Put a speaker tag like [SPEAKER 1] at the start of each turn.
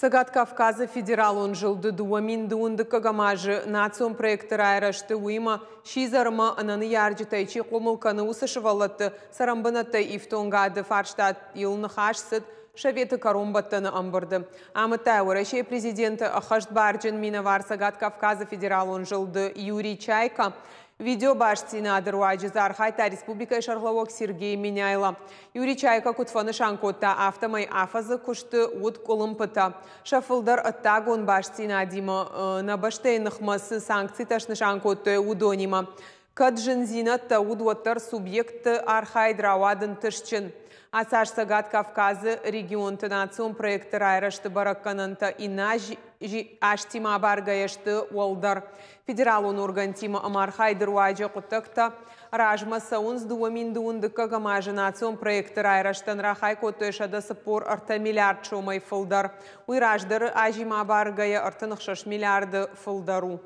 [SPEAKER 1] Цӕгат Кавказы федералон зылды 2021 азы национ проекты райрӕзты, уыимӕ сидзӕр ӕмӕ ӕнӕныййарджытӕй чи хъомыл кӕны, уыцы сывӕллӕтты цӕрӕнбынӕттӕй ифтонгады фарстайыл ныхас цыд Советы кӕронбӕттӕны ӕмбырды. Амыдта Уӕрӕсейы президенты ӕххӕстбарджын минӕвар Цӕгат Кавказы федералон зылды Юрий Чайка. Видеобастдзинады руаджы дзы архайдта республикӕйы сӕргълӕууӕг Сергей Меняйло. Юрий Чайка куыд фӕнысан кодта, афтӕмӕй афӕдзы куысты уыд къуылымпытӕ. Сӕ фылдӕр ӕддагон бастдзинадимӕ, нӕ бӕстӕйы ныхмӕ цы санкцитӕ снысан кодтой, уыдонимӕ. Кӕд зындзинӕдтӕ уыд, уӕддӕр субъектты архайд рауад ӕнтыстджын. Ацы аз Цӕгат Кавказы регионты национ проекты райрӕзты бӕрӕггӕнӕнтӕ иннӕ азтимӕ абаргӕйӕ сты уӕлдӕр. Федералон органтимӕ ӕмархайды руаджы хъуыддӕгтӕ размӕ цӕуынц. 2021 азы национ проекты райрӕзтӕн рахай кодтой 143 миллиард сомӕй фылдӕр. Уый раздӕры азимӕ абаргӕйӕ 36 миллиарды фылдӕр у.